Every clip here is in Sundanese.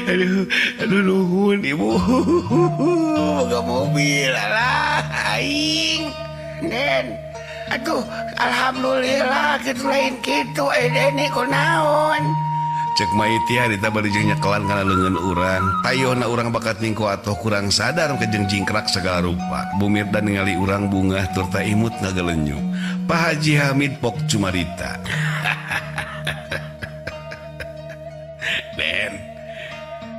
Aduh, aduh nuhun ibu. Boga mobil lah aing. Den. Aduh, alhamdulillah kitu lain kitu Deni kunaon. Cek Maiti harita bari jeung nyekelan kana leungeun urang. Tayona urang bakat ningko atoh kurang sadar kejeng jingkrak segala rupa. Bu Mirda ningali urang bungah turta imut ngagalenyu. Pak Haji Hamid pok cumarita. Den,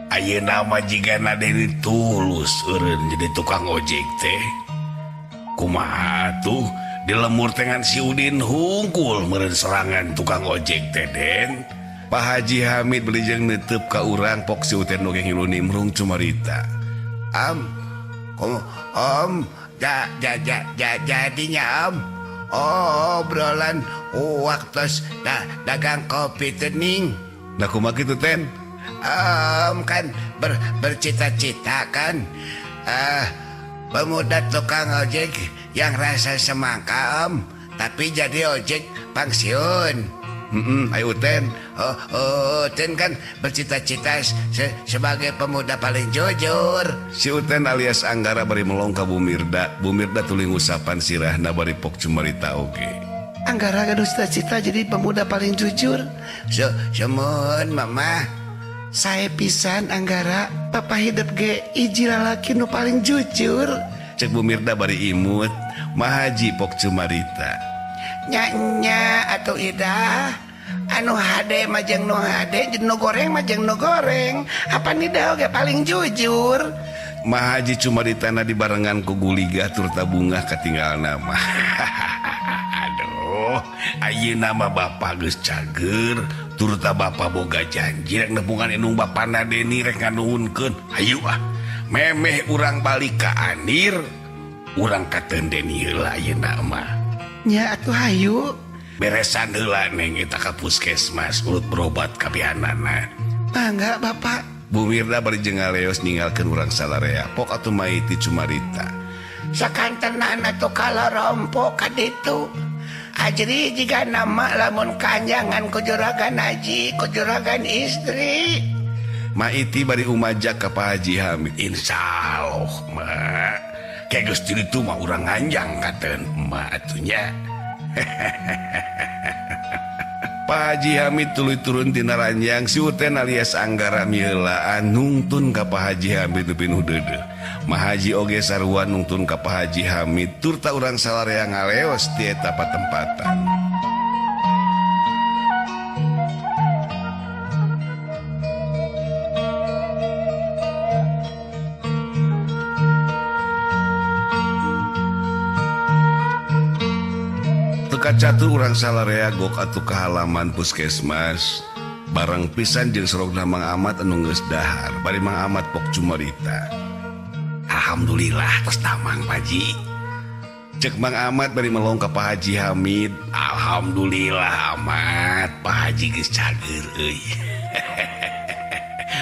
ayeuna mah jigana Deni tulus eureun jadi tukang ojek teh. Kumaha tuh di lemur tengan si Udin hungkul meureun serangan tukang ojek teh Den. Pak Haji Hamid beli jeung neuteub ka urang pok si Uten oge ngilu nimrung cumarita. Am, komo om, ja ja ja ja jadinya om. Oh, obrolan waktos dagang kopi tening. Nah kumaha kitu Ten? Om kan bercita-cita kan pemuda tukang ojek yang rasa semangka om, tapi jadi ojek pensiun. Ayo Uten. Oh, Uten kan bercita-cita sebagai pemuda paling jujur. Si Uten alias Anggara bari melong ka Bu Mirda. Bu Mirda tuluy ngusapan sirahna bari pok cumarita oge. Anggara gaduh cita-cita jadi pemuda paling jujur. Semun mama. Sae pisan Anggara, papa hidup ge hiji lalaki nu paling jujur. Cek Bu Mirda bari imut, Mahaji pok cumarita. Nya atau Ida anu hade majeng nu hade jeung nu goreng majeng nu goreng apa nida oge paling jujur. Mahaji cumaritana dibarengan ku guligah turta bungah katinggal nama. Aduh, ayeuna mah bapa geus cager turta bapa boga janji rek nepungan indung bapana Deni rek nganuhunkeun. Hayu ah, memeh urang balik ka Anir, urang kateun Deni heula ayeuna mah. Nya atuh hayu. Beresan heula neng eta ka puskesmas urut berobat kabianana. Mangga bapak. Bu Mirda bari jeung ngaleos ninggalkeun urang salarea. Pok atuh maiti cumarita. Sakantenan atuh kalorompo ka ditu. Ajri jiga nama lamun kanjangan ku juragan haji, ku juragan istri. Maiti bari umajak ka Pak Haji Hamid. Insyaallah mak. Kayak geus ditu mah urang nganjang katen emak atunya. Pak Haji Hamid tuluy turun tina ranjang. Si Uten alias Anggara miheulaan nungtun ka Pak Haji Hamid nepi nu deudeuh. Mahaji oge sarua nungtun ka Pak Haji Hamid turta urang salarea ngaleos di eta patempatan. Kacatur urang salarea gok atuh ka halaman puskesmas bareng pisan jeung sorogna Mang Amat anu geus dahar bari Mang Amat pok cumarita. Alhamdulillah tos damang Pak Haji. Cek Mang Amat bari melong ka Pak Haji Hamid. Alhamdulillah Amat, Pak Haji geus cager euy.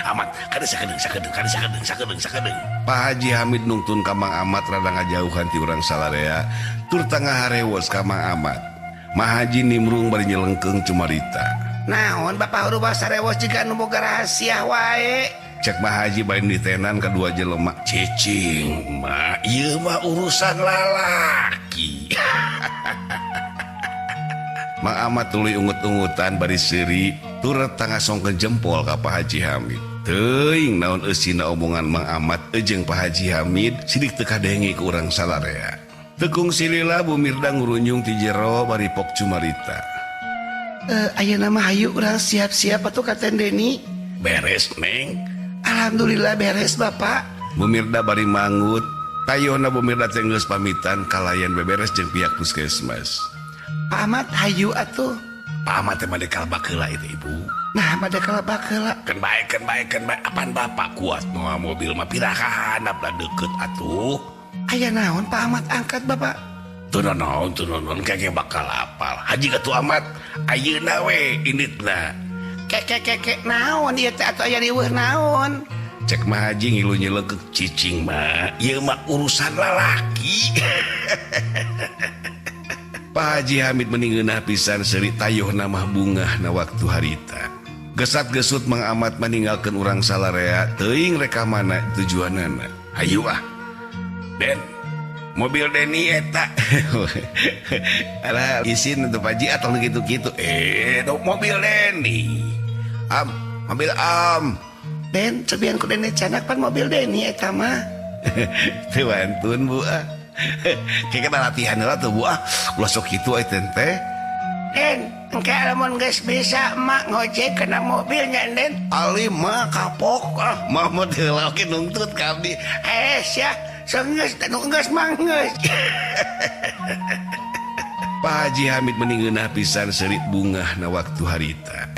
Amat kada sakedeung sakedeung kada sakedeung sakedeung sakedeung. Pak Haji Hamid nungtun ka Mang Amat rada ngajauhan ti urang salarea turta ngaharewos ka Mang Amat. Mahaji nimrung bari nyelengkeung cumarita. Naon bapak rubah sarewos jiga nu boga rahasia wae. Cek Mahaji bari ditenan ka dua jelema. Cicing mah ieu mah urusan lalaki. Mang Amat tuluy ungut-ungutan bari seuri turta ngasongkeun jempol ka Pak Haji Hamid. Teuing naon eusina omongan Mang Amat jeung Pak Haji Hamid sidik teu kadenge ku urang salarea. Tekung silila Bu Mirda ngurunyung ti jero bari pok cumarita. Ayeuna mah hayu urang siap-siap atuh ka Teh Deni. Beres neng. Alhamdulillah beres bapak. Bu Mirda bari mangut. Tayona Bu Mirda teh geus pamitan kalayan beberes jeung pihak puskesmas. Pak Amat hayu atuh. Pak Amat teh madekal bakeula itu ibu. Nah madekal bakeula. Keun bae keun bae keun bae apan bapak kuat moal mobil mah piraha handap da deukeut atuh. Aya naon Pak Amat angkat bapak? Teu naon keke bakal apal. Haji katuh Amat ayeuna we inditna. Keke keke naon ieu teh atuh aya riweuh naon? Cek Mah Haji ngilu nyelekek cicing mah ieu mah urusan lalaki. Pak Haji Hamid meningeunah pisan seuri tayuh namah bungah na waktu harita. Gesat-gesut Mang Amat meninggalkeun urang salarea teuing rek ka mana tujuanana. Hayu ah. Den, mobil Deni eta. Alah izin untuk Pak Haji atau gitu-gitu. Mobil Deni. Am, mobil am. Den, cobian ku Deni canak pan mobil Deni eta mah. Teu wantun Bu ah. Kayak kita latihan lah tuh Bu ah. Ulah sok kitu euy teh. Den, engke lamun geus bisa emak ngojek kana mobilnya Den. Ali mah kapok ah, mah mah teu oge nungtut ka abdi. Sia, geus geus mah geus. Pak Haji Hamid meningeunah pisan seuri bungah na waktu harita.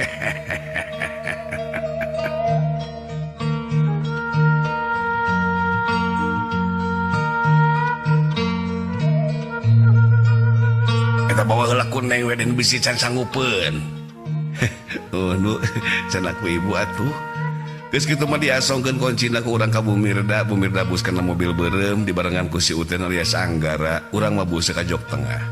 Eta bawa heula ku neng we den bisi can sanggupeun. Oh nu can aku ibu atuh. Geus kitu mah diasongkeun kuncina ku urang ka Bu Mirda, Bu Mirda bus kana mobil beureum dibarengan ku si Uten alias Anggara, urang mah bus ka jok tengah.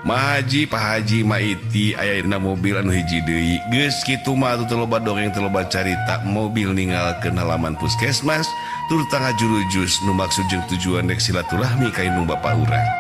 Ma Haji, Pak Haji, Ma Iti aya dina mobil anu hiji deui. Geus kitu mah atuh teu loba dongeng teu loba carita, mobil ninggalkeun halaman puskesmas tur tangga jurujus nu maksud jeung tujuan rek silaturahmi ka indung bapa urang.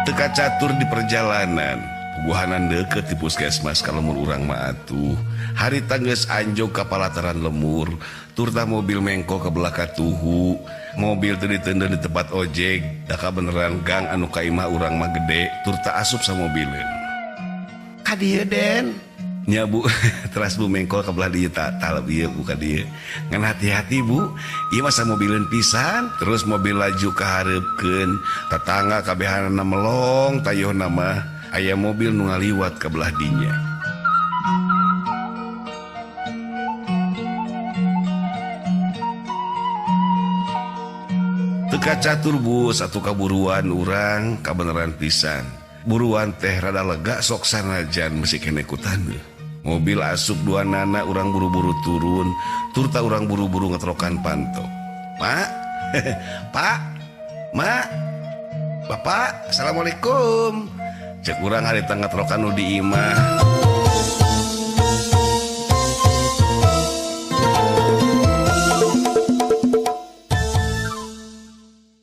Teka catur di perjalanan, puguhanan deukeut di puskesmas ka lemur urang mah atuh. Harita geus anjog ka palataran lemur, turta mobil mengko ka belah katuhu. Mobil teu diteundeun di tempat ojek, da kabeneran gang anu ka imah urang mah gede, turta asup samobileun. Ka dieu Den. Nya Bu, teras Bu mengkol ka belah dieu talep ieu Bu ka dieu. Ngan hati-hati Bu, ieu mah samobileun pisan, terus mobil laju kahareupkeun, tatangga kabehanana melong tayuhna mah aya mobil nu ngaliwat ka belah dinya. Teu kacatur Bu, satu kaburuan urang kabeneran pisan. Buruan teh rada lega sok sanajan mesti kene ku taneuh. Mobil asup dua nana urang buru-buru turun, turta urang buru-buru ngetrokan panto. Mak, Pak, Mak, Bapak, Assalamualaikum. Cek urang harita ngetrokan nu di imah.